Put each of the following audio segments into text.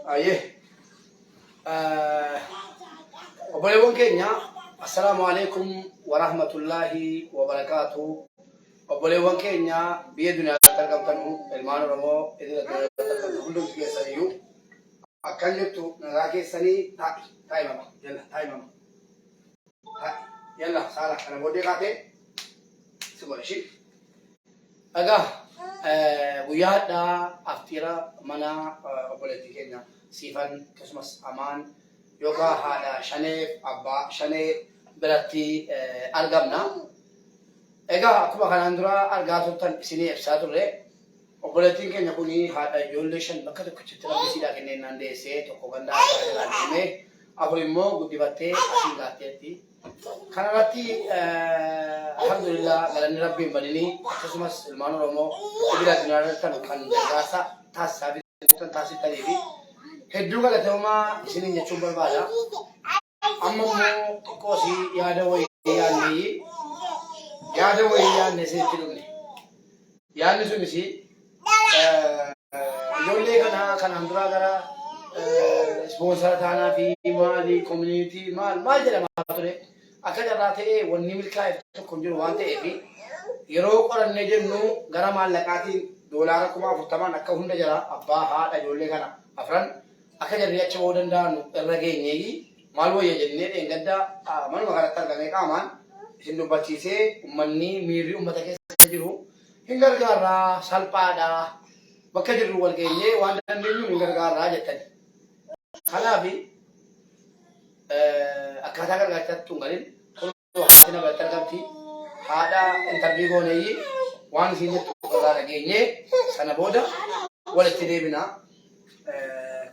Ayyee. Obboleewwan keenya, assalaamu alaikum wa rahmatullaahi wa barakaatu. Obboleewwan keenya biyya duniyaatti argamtan, ilmaan Oromoo idil addunyaatti argamtan, hundumti keessan iyyuu akkam jirtu? Nagaa keessanii? Taa'i, taa'i mama, yalla taa'i mama, taa'i, yalla saala kana booddee kaatee si godha ishii. Egaa guyyaa hadhaa afxiira mana obboleettii keenya Siifan, akkasumas Amaan yookaan haadha shaneef abbaa shanee biratti argamna. Egaa akkuma kanaan dura argaa turtan, isinii ibsaa turre, obboleettiin keenya kun haadha ijoollee shan bakka tokkichatti Rabbi siidhaa kenneen naan deessee, tokko ganda abbaa jalaa deemee, afur immoo guddifattee asiin gaatteetti. Kanarratti alhamdulillah, galanni Rabbiin badinii, akkasumas ilmaan Oromoo idil addunyaa irratti kan gargaarsa taasisaa fi taasistanii fi hedduu galatoomaa isiniin jechuun barbaada. Amma immoo xiqqoosii yaada wayii yaadnee, yaada wayii yaadnee isinitti dhufne. Yaadni sunis ijoollee kana kanaan duraa gara sponsor taanaa fi maali community maal maal jedhamaa ture. Akka carraa ta'ee wanni milkaa'e tokko hin jiru waan ta'eef, yeroo qorannee jennu gara maallaqaatiin $40,000n akka hunda jara abbaa haadha ijoollee kana afran akka jarri achi ba'uu danda'an irra geenyeeyi, maal wayya jennee dheengadda manuma kanatti argamee qaamaan isin dubbachiisee, ummanni miirri ummata keessa jiru hin gargaarraa, salphaadha, bakka jirru wal geenyee waan dandeenyuun hin gargaarraa jettani. Kanaaf akkaataa gargaarsaatti tun galin kun haati na biratti argamti. Haadha interview gooneeyyi, waan isiin jettu irraa dhageenyee sana booda walitti deebina.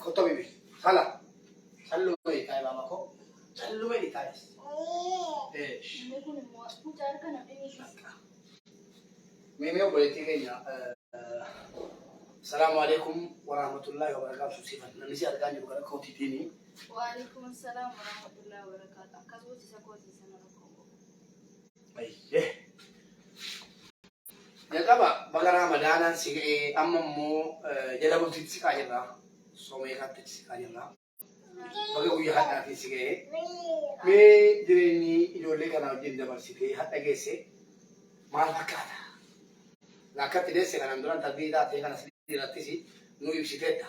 Kotto bibi. Sala. Salluma taa'e baaba koo. Salluma taa'e. Inni kun immoo mucaa harka namni Mee obboleettii keenya, salaamu alaikum warahmatullahi wabarakatuh. Sifan namni si argaa jiru gara kootiitiini. Waalaikum assalam warahmatullahi wabarakatuh. Akkasumas isa kootii sana rakkoo qabu. Ayyee. Jalqaba baga Ramadaanaan si ga'ee, amma immoo jala bultiitti siqaa jirra. Someekaatti achi siqaa jirra. Baga guyyaa hadhaatiin si ga'ee. Mee jireenyi ijoollee kana wajjin dabarsitee hadha geesse maal fakkaata? Akkatti deesse kanaan duraan tarbii taatee kana irrattis nu ibsiteetta.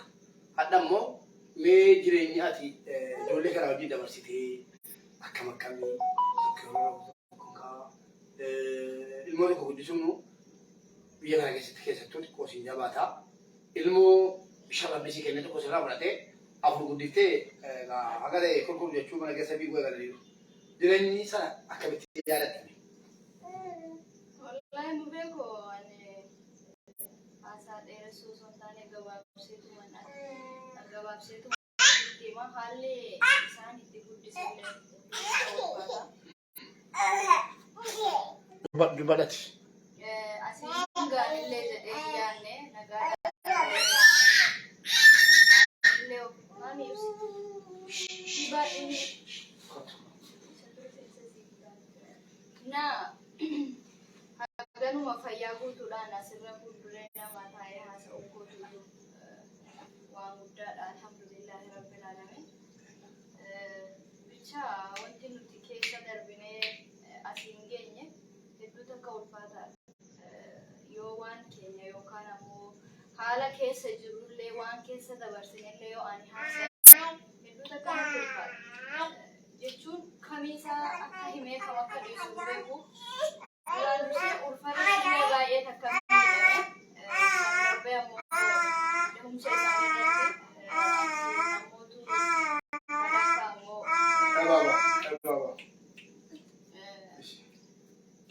Hadha immoo mee jireenyi ati ijoollee kana wajjin dabarsitee akkam akkamii? Tokko tokko ilmoo tokko guddisuun biyya kana keessatti keessattuu xiqqoo siin jabaata. Ilmoo shan Rabbi sii kennee tokko sirraa fudhatee, afur guddiftee haga ta'e kurkur jechuu mana keessa fiiguu eegalaniiru. Jireenyi sana akkamitti yaadattame? Wallaahi nu beeku, ani haasaa dheeressuu osoo hin taane gabaabseetuma deema. Haalli isaan itti guddisan hedduu ulfaata. Dubbadhati. Asiin gaanillee jedhee hin yaadne, nagaadhaan illee maami ibsitu. Baay'ee na haganuma fayyaa guutuudhaan asirra fuulduree namaa taa'ee haasa'uu kootu waan guddaadha. Alhamdulillahi rabbil alamin. Bicha wanti nuti keessa darbinee asiin geenye hedduu takka ulfaataadha. Yoo waan keenya yookaan ammoo haala keessa jirullee, waan keessa dabarsinellee yoo ani haasa'e hedduu takka natti ulfaata. Jechuun kamiisaa akka himee kam akka dhiisu hin beeku. Duraan dursee ulfarratti illee baay'ee takka miidhame. Kan darbee ammoo dahumsa isaanii irratti ammootu sadaffaa ammoo Gabaabaa. Gabaabaa.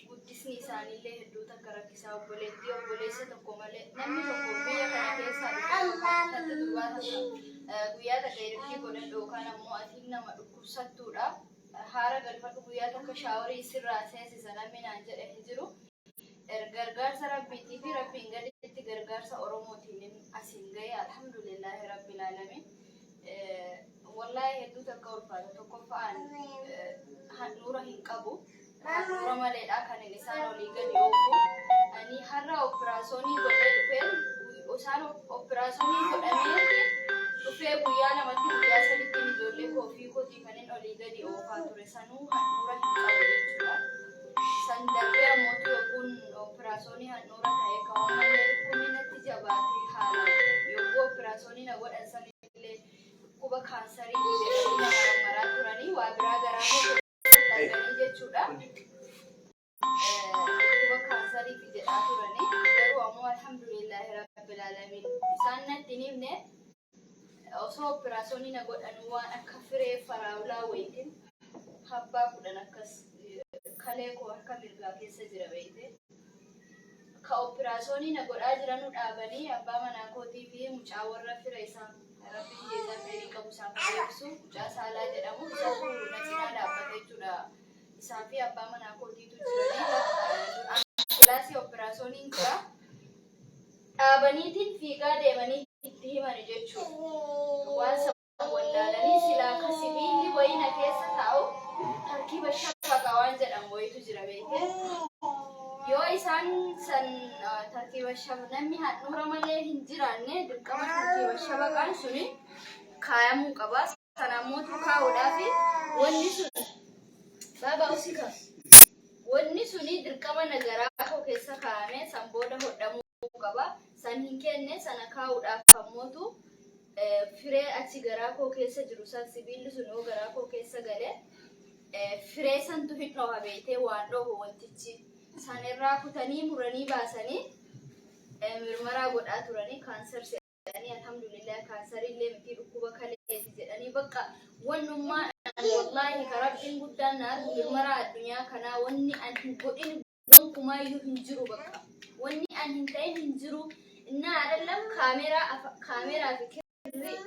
Guddisni isaaniillee hedduu takka rakkisaa. Obboleettii obboleessa tokko malee namni tokko biyya kana keessaa dhufee yookaan takka durbaa takka guyyaa takka ergii godhadhu yookaan ammoo atiin nama dhukkubsattuudha. Haara galfadhu, guyyaa takka shower sirraa seensisa namni naan jedhe hin jiru. Gargaarsa Rabbiitii fi Rabbiin gaditti gargaarsa Oromootiin asiin gahe, alhamdulillaahi rabbil alamin. Wallaahi hedduu takka ulfaata. Tokkoffaan handhuura hin qabu. Handhuura maleedha kan inni isaan olii gadi oofu. Ani har'a operaasyoonii godhee dhufee, isaan operaasyoonii godhamee dhufee guyyaa Dhukkuba kaansarii jedhanii na marammaraa turanii waa biraa garaa koo keessatti arganii jechuudha. Dhukkuba kaansariiti jedhaa turanii garuu ammoo alhamdulillaahi rabbil aalamiin isaan natti hin himne osoo opiraasyoonii na godhanuu waan akka firee faraawulaa wayitiin habbaa 10 akkas kalee koo harka mirgaa keessa jira beeyte. Ka opiraasyoonii na godhaa jiranu dhaabanii abbaa manaa kootii fi mucaa warra fira isaa Rabbiin jeezaa kheyrii qabu isaaf haa deebisu mucaa Saalaa jedhamu isatu na cinaa dhaabbate jechuudha. Isaa fi abbaa manaa kootiitu jiranii kilaasii opiraasooniin jira. Dhaabaniitiin fiigaa deemanii itti himani jechuudha. Waan san wallaalanii silaa ka sibiilli wayii na keessa taa'u tarkiiba shabaqa waan jedhamu wayitu jira beekte. Yoo isaan san tartiiba shab namni handhuura malee hin jiraanne dirqama tartiiba shabaqaan suni kaayamuu qaba. Sana ammoo kaa'uudhaaf wanni sun baaba usika wanni suni dirqama na garaa koo keessa kaa'ame san booda hodhamuu qaba. San hin kenne sana kaa'uudhaaf ammootu firee achi garaa koo keessa jiru san sibiilli sun yoo garaa koo keessa gale firee santu hin dhoha beeytee waan dhohu wantichi san irraa kutanii muranii baasanii mirmaraa godhaa turanii kaansar jedhanii alhamdulillah kaansarii illee miti dhukkuba kaleeti jedhanii bakka wannummaa an wallaahi ka rabbiin guddaan na argu mirmaraa addunyaa kanaa wanni an hin godhin gonkumaayyuu hin jiru bakka wanni an hin ta'in hin jiru innaa adallam kaameraa kaameraa fi kirri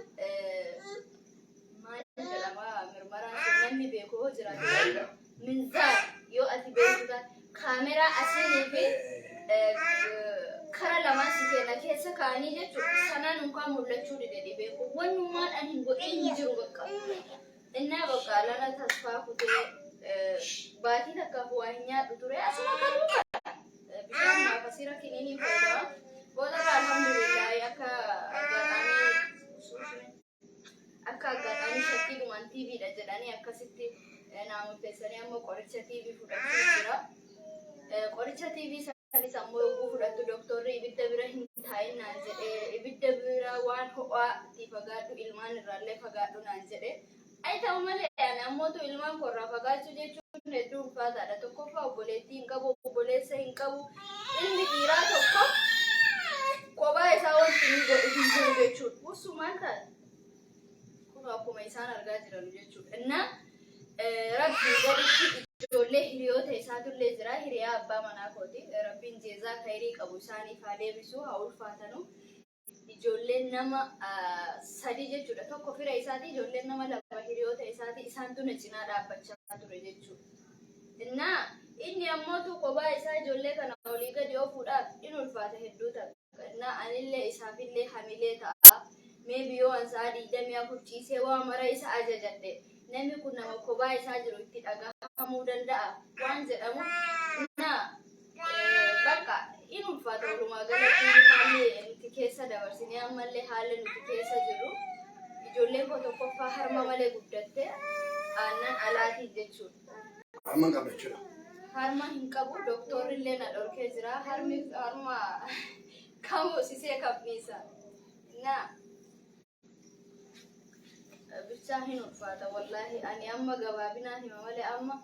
maal jedhama mirmaraan sun namni beeku yoo jiraate minzaal yoo ati beektu taate kaameraa asiinii fi kara lamaan si keenya keessa kaa'anii jechuudha sanaan unkaan mul'achuu dide dhibee kun wannummaan an hin godhin hin jiru bakka innaa bakka lana tasfaa kutee baatii takkaaf waa hin nyaadhu ture asuma kaduu kana bishaan maafasiira kiniinii fayyadama booda alhamdulillah akka aggaadhaamii Akka aggaadhaamii shakkiidhumaan TB dha jedhanii akkasitti naa murteessanii amma qoricha TB fudhachuu jira. Qoricha TB sanis ammoo yogguu fudhattu doktorri ibidda bira hin taa'in naan jedhe ibidda bira waan ho'aa itti fagaadhu ilmaan irraallee fagaadhu naan jedhe. Ay ta'u malee ani ammootu ilmaan koo irraa fagaachuu jechuun hedduu ulfaataadha. Tokkoffaa obboleettii hin qabu, obboleessa hin qabu. Ilmi dhiiraa tokko kophaa isaa wanti inni godhu hin jiru jechuudha. Ussu maal taate? Kun akkuma isaan argaa jiran jechuudha. Innaa rabbii gaditti ijoollee hiriyoota isaatullee jira. Hiriyaa abbaa manaa kooti. Rabbiin jeezaa khayrii qabu isaaniif haa deebisu, haa ulfaatanu. Ijoolleen nama sadi jechuudha. Tokko fira isaati, ijoolleen nama lama hiriyoota isaati. Isaantu na cinaa dhaabbachaa ture jechuudha. Innaa inni ammootu kophaa isaa ijoollee kana olii gadi oofuudhaaf in ulfaata hedduu takka. Innaa anillee isaafillee hamilee ta'a. Maybe yoo an sa'a 24 ciisee waa mara isa ajajadhe namni kun nama kophaa isaa jiru itti dhagahamuu danda'a waan jedhamu. Innaa bakka in ulfaata walumaa galatti haalli nuti keessa dabarsinee ammallee haalli nuti keessa jirru ijoolleen koo tokkoffaa harma malee guddatte aannan alaatiin jechuudha. Harma hin qabdu jechuudha. Harma hin qabu doktorri illee na dhorkee jira harmi harma kam hoosisee kam dhiisa. Na bichaa hin ulfaata wallaahi ani amma gabaabinaan hima malee amma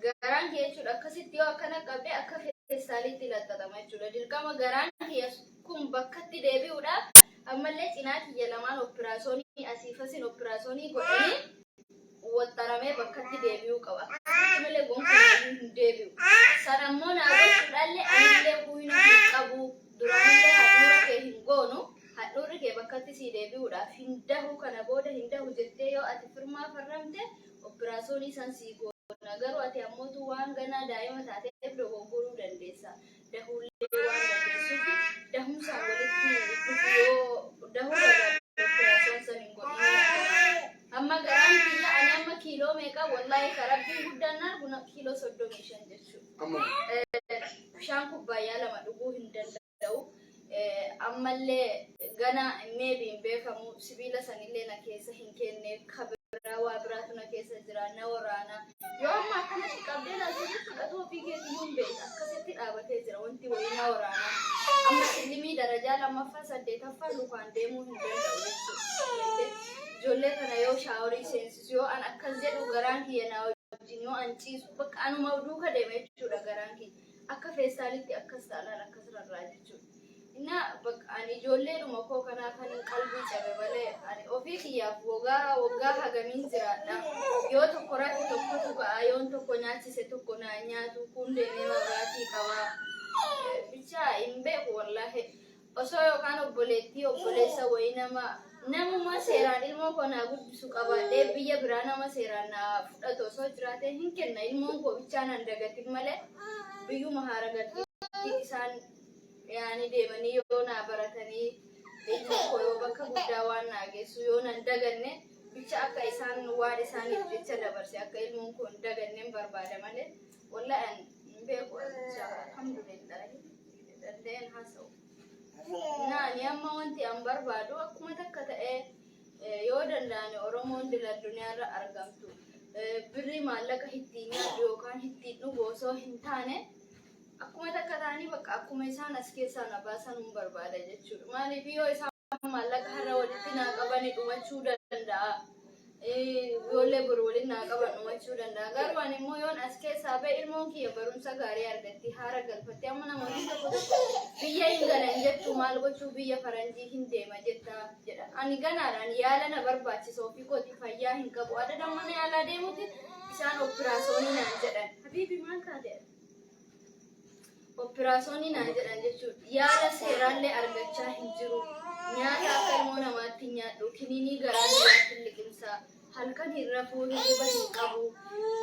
garaan kee jechuudha akkasitti yoo akkana qabde akka feestaaliitti laxxaxama jechuudha dirqama garaan kiyya kun bakkatti deebi'uudhaaf ammallee cinaa kiyya lamaan oppiraasoonii asiif asin oppiraasoonii godhanii waxxaramee bakkatti deebi'uu qaba akkasitti malee gonkumaa hin deebi'u sana immoo naa gochuudhaallee anillee huyna hin qabu duraanillee handhuura kee hin goonu Handhuurri kee bakkatti sii deebi'uudhaaf hin dahu kana booda hin dahu jettee yoo ati firmaa farramte oppiraasoonii san sii goona garuu ati ammootu waan ganaa daa'ima taateef dogoggoruu dandeessa dahuullee waan dandeessuufi dahumsaan walitti dhufu yoo dahuu barbaadde oppiraasoon san hin godhin amma garaan kiyya ani amma kiiloo meeqa wallaahi ka rabbiin guddaan na argu kiiloo 35 jechuudha. Amma Bishaan kubbaayyaa lama dhuguu hin danda'u. Ammallee gana maybe hin beekamu sibiila sanillee na keessa hin kenne ka biraa waa biraatu na keessa jira na waraana. Yoo amma akkanatti qabdee ilaalte jechuudha tu ofii keetiyyuu hin beekta akkasitti dhaabatee jira wanti wayii na waraana. Amma sillimii darajaa lammaffaa saddeetaffaa lukaan deemuu hin danda'u jechuudha. Ijoollee Ijoollee kana yoo shaaworii seensisu, yoo an akkas jedhu garaan kiyya naa wajjin, yoo an ciisu bakka anuma duuka deema jechuudha garaan kiyya. Akka feestaalitti akkas ta'an akkas rarra'a jechuudha. Innaa bakka ani ijoolleedhuma koo kanaa kan qalbii cabe malee ani ofii kiyyaaf waggaa waggaa hagamiin jiraadha. Yoo tokko rafe tokkotu ka'a, yoon tokko nyaachise tokko naa nyaatu, kun deemee mabraatii qaba. Bichaa hin beeku wallaahi. Osoo yookaan obboleettii obboleessa wayii nama namuma seeraan ilmoo koo naa guddisu qabaadhee biyya biraa nama seeraan naa fudhatu osoo jiraate hin kenna. Ilmoon koo bichaa nan dagatin malee biyyuma haara galfiitti isaan yaani deemanii yoo naa baratanii ilmoo koo yoo bakka guddaa waan naa geessu yoo nan daganne bicha akka isaan waan isaaniif jecha dabarse akka ilmoon koo hin daganneen barbaada malee wallahi an hin beeku bicha alhamdulillahi danda'een haasa'u. Naani amma wanti an barbaadu akkuma takka ta'ee yoo danda'ame Oromoon dila addunyaarra argamtu birrii maallaqa ittiin nyaadhu yookaan ittiin dhugu osoo hin taane akkuma takka ta'anii bakka akkuma isaan as keessaa na baasan hin barbaada jechuudha. Maaliif yoo isaan maallaqa har'a walitti naa qabanii dhumachuu danda'a. Ijoollee boru walitti naa qaban dhumachuu danda'a. Garuu ani immoo yoon as keessaa ba'e ilmoon kiyya barumsa gaarii argatti haara galfatti. Amma namoonni tokko tokko biyya hin galan jettu maal gochuu biyya faranjii hin deema jetta jedha. Ani ganaadhaan yaala na barbaachisa ofii kooti fayyaa hin qabu. Adada mana yaalaa deemuti isaan opiraasoonii naan jedhan. Habiibi maal taate? Opiraasoonii naan jedhan jechuudha. Yaala seeraallee argachaa hin jiru. Nyaata akka ilmoo namaatti hin nyaadhu. Kiniinii garaa namaatti hin liqimsa. Halkan hin rafuu, hirriba hin qabu.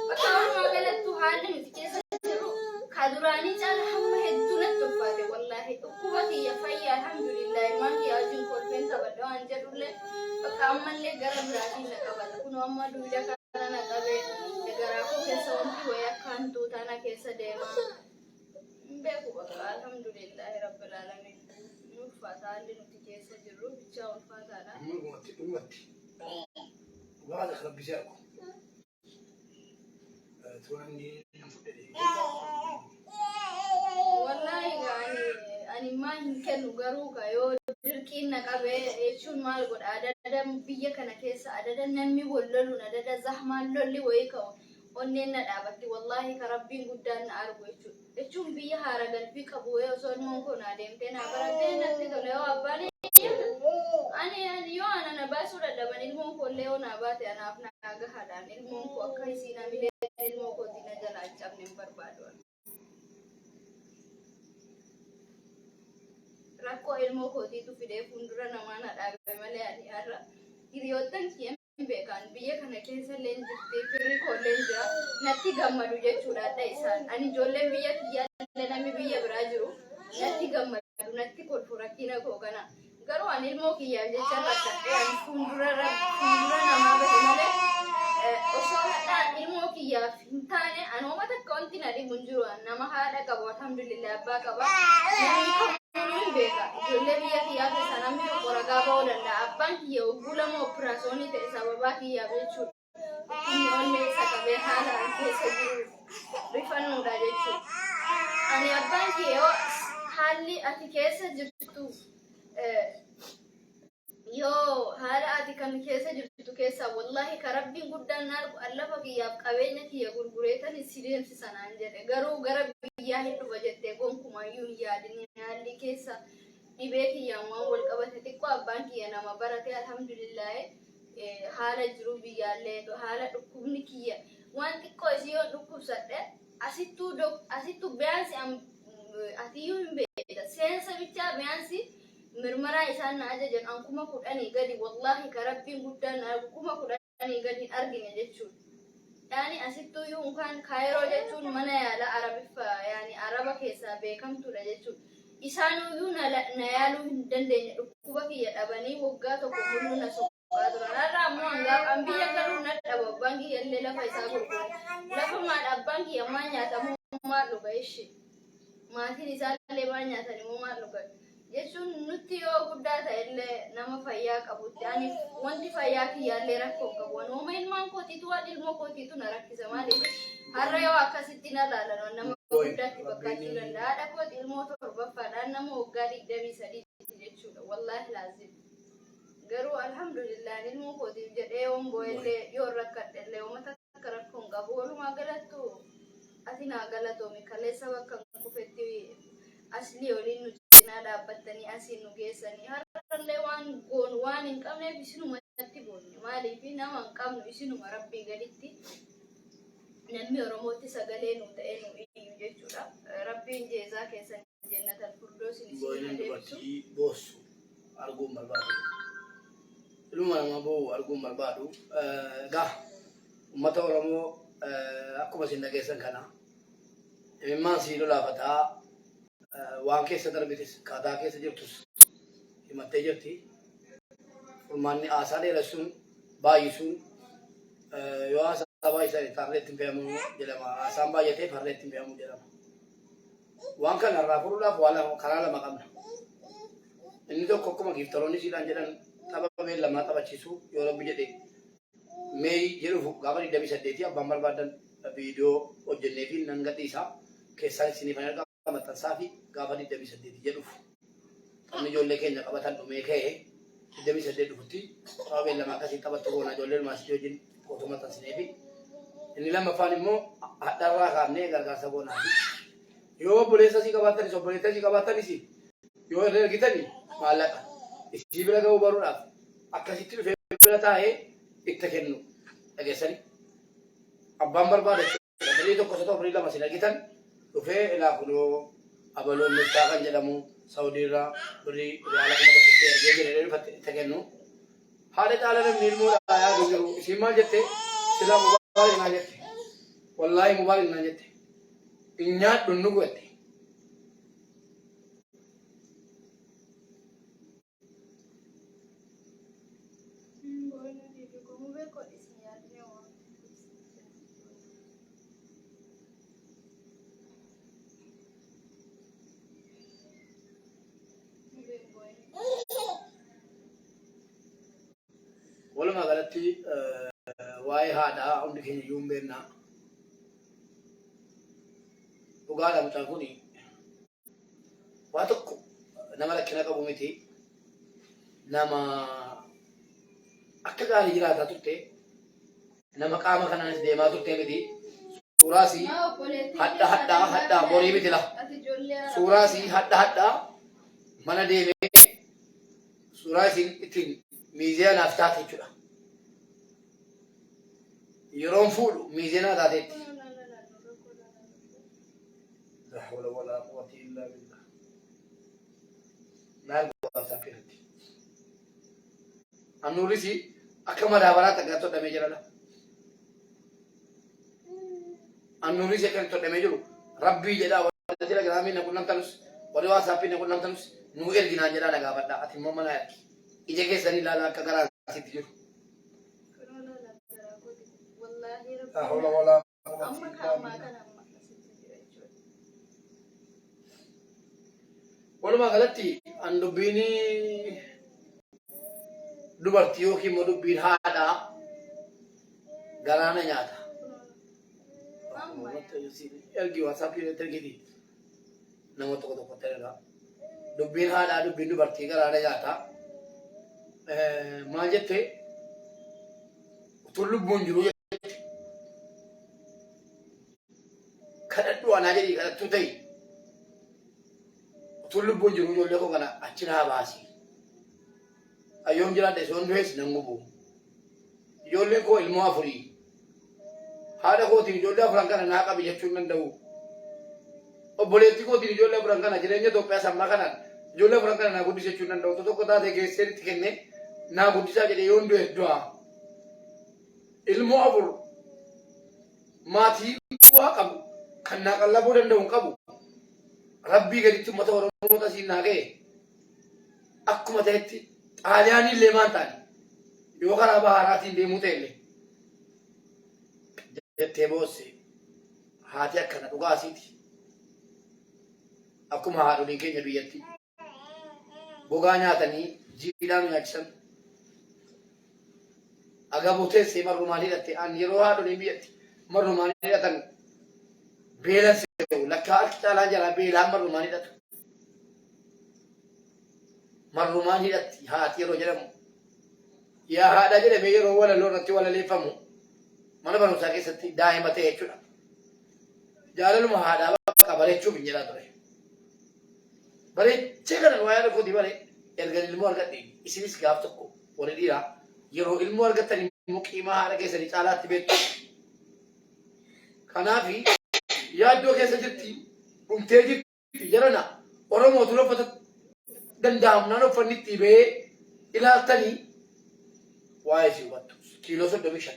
Bakka walumaa galattuu haalli nuti keessa jirru ka duraanii caala hamma hedduu natti ulfaate wallaahi. Dhukkuba kiyya fayyaa alhamdulillah ilmaan kiyya wajjin kolfeen taphadha waan jedhullee bakka ammallee gara biraatiin na qabata. Kunoo amma duwida kana na qabe garaa koo keessa wanti wayii akka hantuutaa na keessa deema. Hin beeku bakka alhamdulillahi rabbil alamin. Ni ulfaata haalli nuti keessa jirru bichaa ulfaataadha. Dhugumatti dhugumatti. Dhugaa kana rabbi si argu. Turanni nan fudhate. Wallaahi gaa ani ani maa hin kennu garuu gaa yoo dirqiin na qabe jechuun maal godha adada biyya kana keessa adada namni wal loluun adada zahmaan lolli wayii ka'u onneen na dhaabatti wallaahi ka rabbiin guddaan na argu jechuudha. Jechuun biyya haara galfii qabu wayii osoo ilmoon koo naa deemtee naa barattee natti tola yoo abbaan ani ani yoo ana na baasuu dadhaban ilmoon koo illee yoo naa baate anaaf naa gahaadhaan ilmoon koo akka isiin hamilee ilmoo kootii na jalaa hin cabne hin barbaadu. ani. Rakkoo ilmoo kootiitu fidee fuuldura namaa na dhaabe malee ani har'a hiriyoottan kiyya hin beekan biyya kana keessa illee hin jirti firri koo illee hin jira natti gammadu jechuudha adda isaan ani ijoolleen biyya kiyyaa illee namni biyya biraa jiru natti gammadu natti kolfu rakkina koo kana garuu ani ilmoo kiyyaaf jecha rakkadhee ani fuuldura fuuldura namaa bahe malee osoo hadhaan ilmoo kiyyaaf hin taane ani homa takka wanti na dhibu hin jiru ani nama haadha qabu alhamdulillah abbaa qaba namni kamuu hin beeka ijoollee biyya kiyyaa keessaa namni tokko ragaa ba'uu danda'a abbaan kiyya hogguu lama opiraasoonii ta'e sababaa kiyyaaf jechuudha dhukkubni onnee isa qabee haala an keessa jiru rifannuudha jechuudha ani abbaan kiyya yoo haalli ati keessa jirtu yoo haala ati kan keessa jirtu keessaa wallaahi ka rabbiin guddaan na argu an lafa kiyyaaf qabeenya kiyya gurgureetan si deemsisa naan jedhe garuu gara biyyaa hin dhufa jettee gonkumaayyuu hin yaadin haalli keessa dhibee kiyyaan waan wal qabate xiqqoo abbaan kiyya nama barate alhamdulillaahi haala jiruu biyyaallee haala dhukkubni kiyya waan xiqqoo isii yoo dhukkubsadhe asittuu asittuu biyaansi atiyyuu hin beekta seensa bichaa biyaansi mirmaraa isaan na ajajan an 10,000 gadi wallaahi ka rabbiin guddaan na argu 10,000 gadi hin argine jechuudha. Yaani asittuu iyyuu unkaan kaayiroo jechuun mana yaala arabiffa yaani araba keessaa beekamtuudha jechuudha. Isaanuyyuu na na yaaluu hin dandeenye dhukkuba kiyya dhabanii waggaa tokko muluu na soqaa turan. Har'a ammoo hangaaf an biyya galuu na dhaba abbaan kiyya illee lafa isaa gurgure. Lafa maal abbaan kiyya maal nyaatamu maal dhuga ishi. Maatiin isaallee maal nyaatan immoo maal dhugan. Jechuun nutti yoo guddaa ta'e illee nama fayyaa qabutti ani wanti fayyaa kiyyaallee rakkoo hin qabu. Ani uuma ilmaan kootiitu waan ilmoo kootiitu na rakkisa maaliif har'a yoo akkasitti na laalan nama guddaatti fakkaachuu danda'a. Haadha kooti ilmoo torbaffaadhaan nama waggaa 23 jechuudha. Wallaahi laazim. Garuu alhamdulillah Ani ilmoo kootiif jedhee yoon boo'ellee yoon rakkadhellee uummata akka rakkoo hin qabu. Walumaa galattu ati naa galatoomi kaleessa bakka kufetti aslii waliin nu cinaa dhaabbattanii asiin nu geessanii har'allee waan goonu waan hin qabneef isinumatti boonne maaliif nama hin qabnu isinuma rabbii gaditti namni Oromootti sagalee nu ta'ee nu iyyu jechuudha. Rabbiin jeezaa keessan jennatal furdoosin isin Boo'inaan haa deebisu. dubartii boossu arguun barbaadu. Ilma namaa boo'u arguun barbaadu. Egaa uummata Oromoo akkuma isin dhageessan kana imimmaan sii lolaafataa waan keessa darbites akkaataa keessa jirtus himattee jirti. Furmaanni haasaa dheeressuun baay'isuun yoo haasaa baay'isan harree ittiin fe'amu jedhama. Haasaan baay'atee harree ittiin fe'amu jedhama. Waan kana irraa furuudhaaf waa lama karaa lama qabna. Inni tokko akkuma giiftaroonni siidhaan jedhan tapha beellamaa taphachiisuu yoo rabbi jedhe May jedhuuf gaafa 28 abbaan barbaadan viidiyoo hojjennee fi nan gadhiisa. Keessaan isiniif hin ergaa maxxansaa fi gaafa 28 jedhuuf. Taphni ijoollee keenya qabatan dhumee ka'e 28 dhufutti tapha beellamaa akkasiin taphattu goona ijoollee yuunivarsiitii wajjin footoo maxxansinee fi inni lammaffaan immoo hadharraa kaafnee gargaarsa goonaa fi yoo obboleessa sii qabaattanis obboleetta sii qabaattanis yoo irra ergitani maallaqa isii bira ga'uu baruudhaaf akkasitti dhufee bira taa'ee itti kennu dhageessani abbaan barbaade jechuudha. Birrii tokko isa ta'u birrii lama isin argitan dhufee ilaa kunoo abaluun miftaa kan jedhamu Saawudii irraa birrii riyaala 1000tti ergee jira jedhee dhufatti itti kennu. Haadha caala namni ilmoodhaa yaadu jiru. Isiin maal jette? Silaa mubaarik naa jette. Wallaahi mubaarik naa jette. Hin nyaadhu hin dhugu jette. Walumaa galatti waa'ee haadhaa hundi keenya iyyuu hin beekna. Dhugaadha mucaan kun waa tokko nama rakkina qabu miti. Nama akka gaarii jiraataa turte nama qaama kanaanis deemaa turte miti. Suuraas hadha hadhaa hadhaa borii miti la. Suuraas hadha hadhaa mana deemee suuraa isin ittiin miizee naaf taate jechuudha. Yeroon fuudhu miizee naa taateetti. La hawla wala quwwata illa billah. Maal WhatsApp irratti. Annuuris akka madaabaraatti akka todhamee jira la. Annuuris akka todhamee jiru rabbii jedhaa warri telegiraamii na qunnamtanus warri WhatsApp na qunnamtanus nuu erginaan jedhaa na gaafadhaa ati immoo mana ergi. Ija keessanii ilaalaa akka garaa asitti jiru. La hawla wala Amma kaammaa kana amma asitti jira jechuudha. Walumaa galatti an dubbiin dubartii yookiin immoo dubbiin haadhaa garaana nyaata. Amma Ergi WhatsApp irratti ergiti nama tokko tokkotti ergaa. Dubbiin haadhaa dubbiin dubartii garaana nyaata. Maal jettee utuu lubbuun jiru jette kadhadhu anaa jedhii kadhattuu ta'i. Utuu lubbuun jiru ijoollee koo kana achi naa baasi. Ayyoon jiraadhe soon du'es nan gubu. Ijoolleen koo ilmoo afurii. Haadha kootiin ijoollee afuran kana naa qabi jechuu hin danda'u. Obboleettii kootiin ijoollee afuran kana jireenya Itoophiyaa sammaa kanaan ijoollee afuran kana naa guddisi jechuu hin danda'u. Utuu tokko taatee geessee itti kennee naa guddisaa jedhee yoon du'e du'a. Ilmoo afur maatii waa qabu kan naa qallabuu danda'u hin qabu. Rabbii gaditti uummata Oromoo tasiin naa ga'e akkuma ta'etti Xaaliyaanii illee maan taane yoo karaa baharaatiin deemuu ta'e illee jettee boosse haati akkana dhugaa asiiti. Akkuma haadholiin keenya biyyatti gogaa nyaatanii jiidhaa nu nyaachisan. Agaboo teessee marrumaan hidhatte an yeroo haadholiin biyyatti marrumaan hidhatan beelan se'u lakkaa harki caalaan jalaa beelaan marrumaan hidhatu. Marrumaan hidhatti haati yeroo jedhamu. Yaa haadha jedhamee yeroo walaloo irratti walaleeffamu mana barumsaa keessatti daa'ima ta'e jechuudha. Jaalaluma haadhaa bakka bareechuuf hin jedhaa ture. Bareechee kanan waa'ee haadha kootii bare erga ilmoo argadhe. Isinis gaaf tokko warri dhiiraa yeroo ilmoo argattan immoo qiimaa haadha keessanii caalaatti beektu. Kanaaf yaaddoo keessa jirti, dhumtee jirti. Jarana Oromoo tura uffata danda'amnaan uffanni itti ba'ee ilaaltanii waa'ee isii hubattu. Kiiloo 35.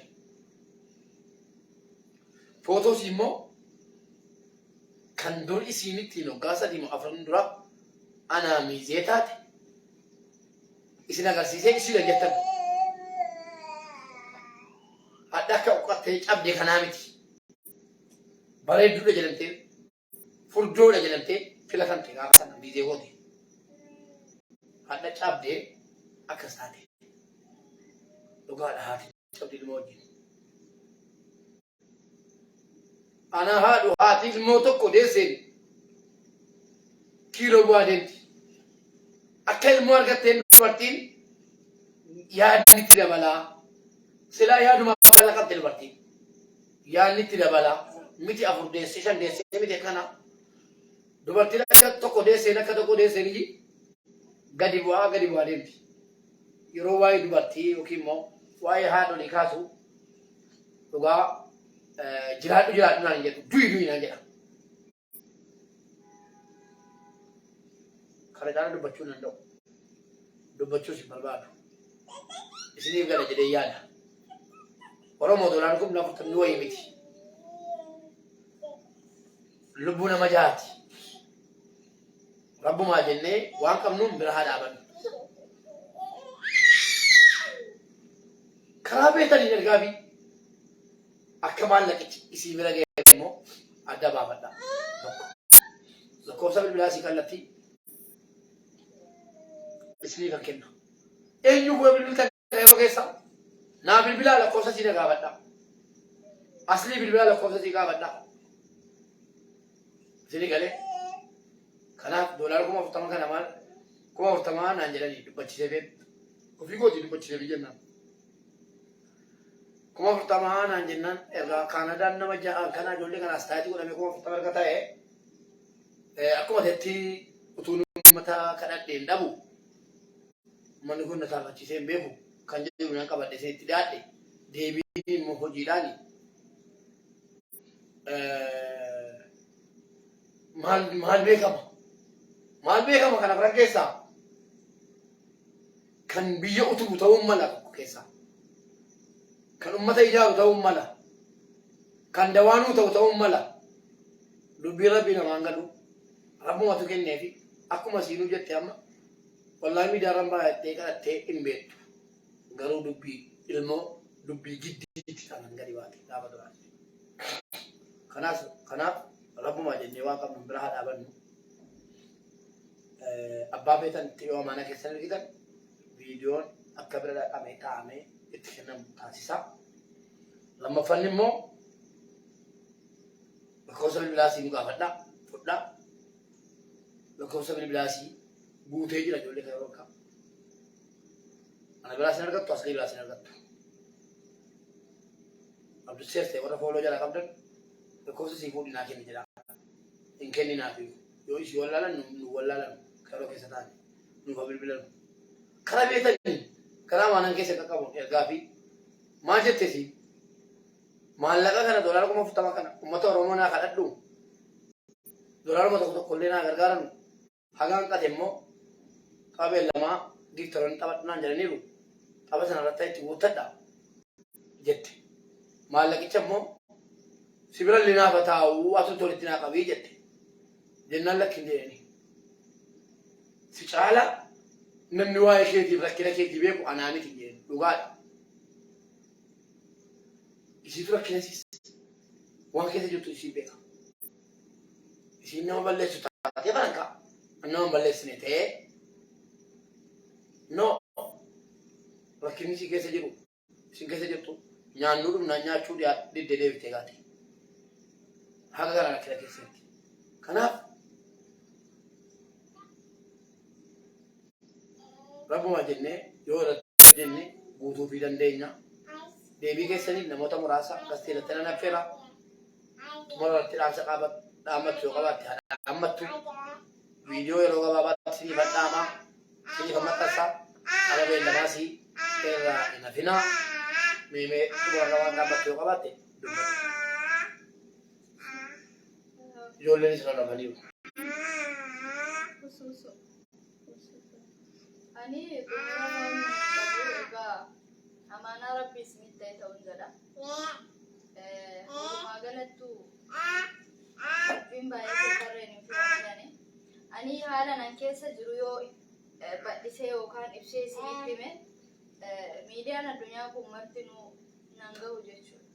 Footoo isii immoo kan dur isiin ittiin waggaa 3 moo 4 dura anaa miizee taate isin agarsiisee isiidha jettan. Hadha akka uqqattee cabde kanaa miti. Bareedduudha jedhamtee, furdoodha jedhamtee filatamte gaafa sana miizee goote. Hadha cabdee akkas taate. Dhugaadha, haati cabdi ilmoo wajjin. Ana haadhu, haati ilmoo tokko deesseen kiiloo bu'aa deemti. Akka ilmoo argatteen dubartiin yaadni itti dabalaa. Silaa yaaduma kalaqatte dubartiin. Yaadni itti dabalaa. Miti afur deessee, shan deessee miti akkana. Dubartiin akka tokko deesseen, akka tokko deesseen iyyi gadi bu'aa gadi bu'aa deemti. Yeroo waa'ee dubartii yookiin immoo waa'ee haadholii kaasu dhugaa jiraadhu jiraadhu naan hin jedhu, du'i du'i naan jedha. Kana caala dubbachuu hin danda'u. Dubbachuus hin barbaadu. Isiniif gala jedhee yaada. Oromoo, doolaarri 40,000 wayii miti. Lubbuu nama jahaati. Rabbumaa jennee waan qabnuun bira haa dhaabannu. Karaa beetaniin ergaa fi akka maallaqichi isii bira ga'e immoo adda baafadha. Tokko. Lakkoofsa bilbilaa isii kallattii isinii kan kenna. Eenyu bu'ee bilbiltan yeroo keessa naa bilbilaa, lakkoofsa isii na gaafadha. Aslii bilbilaa lakkoofsa isii gaafadha. Isinii galee. Kanaaf doolaara 40,000 kana maal 40,000 naan jedhanii dubbachisee beeku. Ofii kootii dubbachisee fi jennaan. 40,000 naan jennaan, ergaa Kaanadaan nama ja'an kana ijoollee kanaas taayitii godhamee 40,000 erga ta'e, akkuma ta'etti utuu uummata kadhadhee hin dhabu. Uummanni kun na saalfachiisee hin beeku kan jedhu nan qabadhe, isinitti dhiyaadhe. Deebiin immoo hojiidhaani. Maal maal beekama? Maal beekama? Kana afran keessaa kan biyya utubu ta'uun mala, tokko keessaa. Kan ummata ijaaru ta'uun mala. Kan dawaanuu ta'u ta'uun mala. Dubbii Rabbii namaan galu. Rabbumatu kenneefi akkuma siinuu jette amma wallaahi miidiyaarran baay'attee kadhattee hin beektu. Garuu dubbii ilmoo dubbii giddiitti kanan gadi baate gaafa duraati. Kanaaf kanaaf Rabbumaa jennee waan qabnu bira haa dhaabannu. Abbaa feetan itti yoo mana keessan ergitan viidiyoon akka bira dhaqamee taa'amee itti kennamu taasisa. Lammaffaan immoo lakkoofsa bilbilaa sii nu gaafadha, fudhaa. Lakkoofsa bilbilaa sii guutee jira ijoollee kana bakka. Ana biraa sin argattu, Aslii biraa sin argattu. Abdussees ta'e warra fooloo jala qabdan lakkoofsa sii fuudhi naa kenni jedha. Hin kenninaafi yoo isii wallaalan nu wallaalan yeroo keessa taane nuuf haa bilbilan. Karaa beetanii karaa maanan keessa qaqqabu ergaa fi maal jette sii maallaqa kana doolaara 40,000 kana uummata Oromoo naa kadhadhu, doolaaruma tokko tokko illee naa gargaaran, haga hanqate immoo tapha beellamaa giiftaroonni taphadhu naan jedhaniiru, tapha sana irratti itti guuttadha jette. Maallaqicha immoo si bira illee naaf haa taa'u, atu tolitti naa qabii jette. Jennaan lakki hin jedhani. Si caala namni waa'ee keetiif rakkina keetii beeku anaa miti hin jedhani. Dhugaadha. Isiitu rakkina isiis waan keessa jirtu isii beeka. Isiin nama balleessu taatee farankaa nama hin balleessine ta'ee, no, rakkinni isii keessa jiru, isin keessa jirtu, nyaannuu dhumnaan nyaachuu didde deebiftee kaate. Haga kana rakkina keessatti. Kanaaf Rabbuma jennee yoo irratti jenne guutuufii dandeenya. Deebii keessaniif namoota muraasa akkas teelatti nan affeera. Xumura irratti dhaamsa dhaammattu yoo qabaatte haa dhaammattu. Viidiyoo yeroo gabaabaatti siniif dhaama. Siniif maxxansa. Qaba beellamaas irraa hin hafinaa. Meemee xumura irra waan dhaammattu yoo qabaatte dubbadhu. Ijoolleen isin hordofaniiru. Usuusu. Ani xumura waan qabu egaa amaanaa rabbi isinitti ta'e ta'uun jedha. Walumaa galattuu dubbiin baay'ee sirbarreen hin filamani. Ani haala nan keessa jiru yoo bal'isee yookaan ibsee isinitti hime miidiyaan addunyaa kun martinuu nan gahu jechuudha.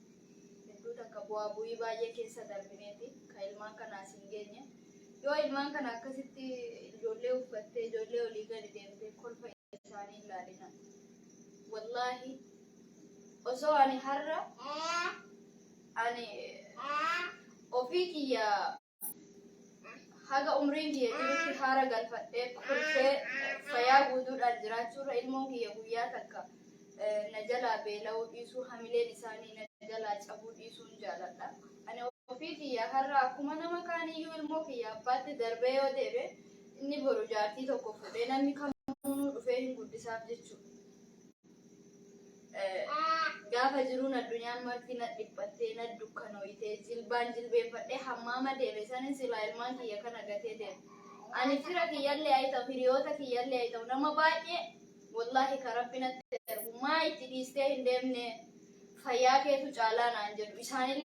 Hedduu takka bu'aa bu'ii baay'ee keessa darbineeti kan ilmaan kana as hin geenye. Yoo ilmaan kana akkasitti ijoollee uffattee ijoollee olii gadi deemtee kolfa isaanii hin laalina. Wallaahi osoo ani har'a ani ofii kiyya haga umriin kiyya jirutti haara galfadhee kolfee fayyaa guutuudhaan jiraachuurra ilmoon kiyya guyyaa takka na jalaa beela'uu dhiisuu hamileen isaanii na jalaa cabuu dhiisuun jaaladha. Ani ofii kiyya har'a akkuma nama kaaniyyuu ilmoo kiyya abbaatti darbee yoo deebe inni boru jaartii tokko fuudhee namni kamuu dhufee hin guddisaaf jechuudha. Gaafa jiruun addunyaan marti na dhiphattee na dukkanooytee jilbaan jilbeenfadhee hammaama deeme sanin silaa ilmaan kiyya kana gatee deeme. Ani fira kiyyallee haa ta'u hiriyoota kiyyallee haa ta'u nama baay'ee wallaahi ka rabbi natti ergu maa itti dhiistee hin deemne fayyaa keetu caalaa naan jedhu isaanillee.